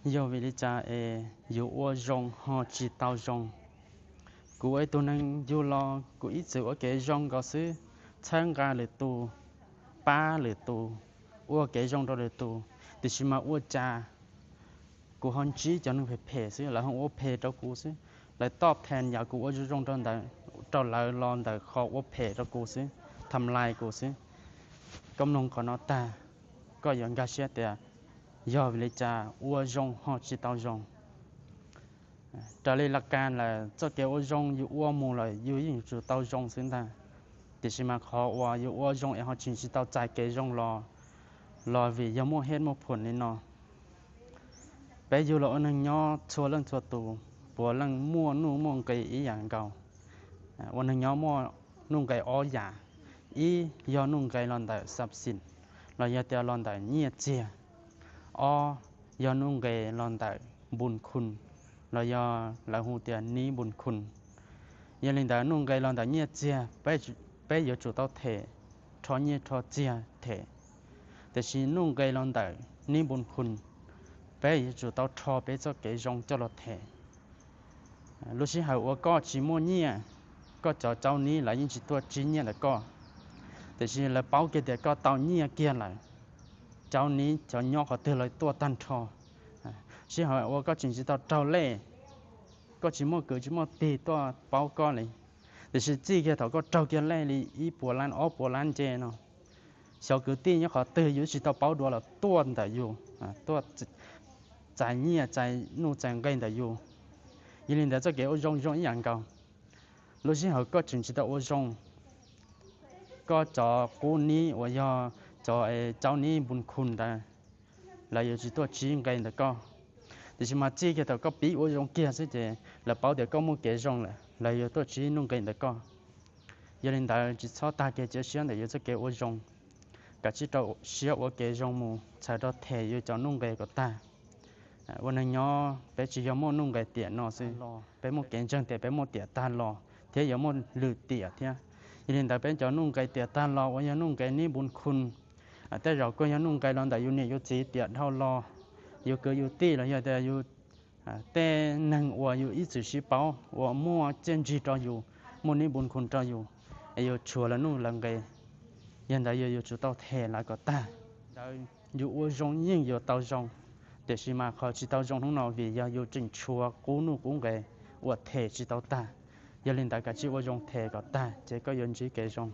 Yog vim li cas es yus ua zoo ho tsis tau zoo? Kuv ua ib tug neeg yug los kuv ib txwm ua kev zoo nkaus xwb, txhawb nqa lwm tus, pab lwm tus, ua kev zoo rau lwm tus, tiam sis mas ua cas kuv ho ntsib cov neeg phem phem xwb, lawv ho ua phem rau kuv xwb. Lawv toj thas yam kuv ua zoo zoo rau ntawd, rau lawv los ntawm qhov ua phem rau kuv xwb, tham lais kuv xwb. Koj mloog qhov no tag, koj yuav nkag siab tias yog vim li cas ua zoo ho tsis tau zoo. Raws li laj kas lawm, txoj kev ua zoo yus ua mus lawm yus yeej yuav tsum tau zoo xwb ntag. Tiam sis mas qhov uas yus ua zoo es ho tseem tsis tau txais kev zoo los, los vim yog muaj hej muaj phuam li no. Peb yug los ua neeg nyob txhua leej txhua tus, puav leej muaj nuj muaj nqis ib yam nkaus. Ua neeg nyob muaj nuj nqis ob yam. Ib yog nuj nqis los ntawm xab xis, los yog tias los ntawm nyiaj txiag. Ob yog nuj nqis los ntawm npus khun, los yog lawv hu tias nib npus khun. Yog li ntawd nuj nqis los ntawm nyiaj txiag, peb yuav tsum tau them rho nyiaj rho txiag them. Tiam sis nuj nqis los ntawm nib npus khun, peb yuav tsum tau rho peb txoj kev zoo coj los them. Lub sij hawm uas koj tsis muaj nyiaj, koj cov caub nib lawv yeej tsis tuaj tsib nyiaj ntawm koj. Tiam sis lawv paub kiag tias koj tau nyiaj kiag lawm, caub nib cov nyob qhov twg los tuaj tag nrho. Sij hawm uas koj tseem tsis tau raug lej, koj tsis muaj kwv tsis muaj tij tuaj paub koj li. Tiam sis txij kiag thaum koj raug kiag lej li ib puas lab ob puas lab nce no, xyov kwv tij nyob qhov twg yus tsis tau paub dua los tuaj ntawm yus, tuaj txais nyiaj txais nuj txais nqis ntawm yus. Yog li ntawd txoj kev ua zoo zoo ib yam nkaus. Lub sij hawm koj tseem tsis tau ua zoo, koj cov qub nib uas yog cov caub nib npus khun ntawd, lawv yuav tsis tuaj tsib nqis ntawm koj. Tiam sis mas txij kiag thaum koj pib ua zoo kiag xwb ces lawv paub tias koj muaj kev zoo lawm, lawv yuav tuaj tsib nuj nqis ntawm koj. Yog li ntawd tsis txhob tag kev cia siab ntawm yus txoj kev ua zoo. Kav tsij rau siab ua kev zoo mus txhawm rau them yus cov nuj nqis kom tag. Ua neeg nyob peb tsis yog muaj nuj nqis tiam no xwb, peb muaj kev ntseeg tias peb muaj tiam tag los thiab yuav muaj lwm tiam thiab. Yog li ntawd peb cov nuj nqis tiam tag los uas yog nuj nqis nib npus khun, tej zaum kuj yog nuj nqis los ntawm yus niam yus txiv tiam dhau los, yus kwv yus tij los yog tias yus tej neeg uas yus ib txwm sib paub uas muaj txiaj ntsig rau yus, muaj nib npus khun rau yus, es yus tshuav lawv nuj lawv nqis. Yog ntawd yus yuav tsum tau them lawv kom tag. Ntawd yus ua zoo yeej yuav tau zoo, tiam sis mas qhov tsis tau zoo hnub no vim yog yus tseem tshuav qub nuj qub nqis uas them tsis tau tag. Yog li ntawd kav tsij ua zoo them kom tag ces koj yuav ntsib kev zoo.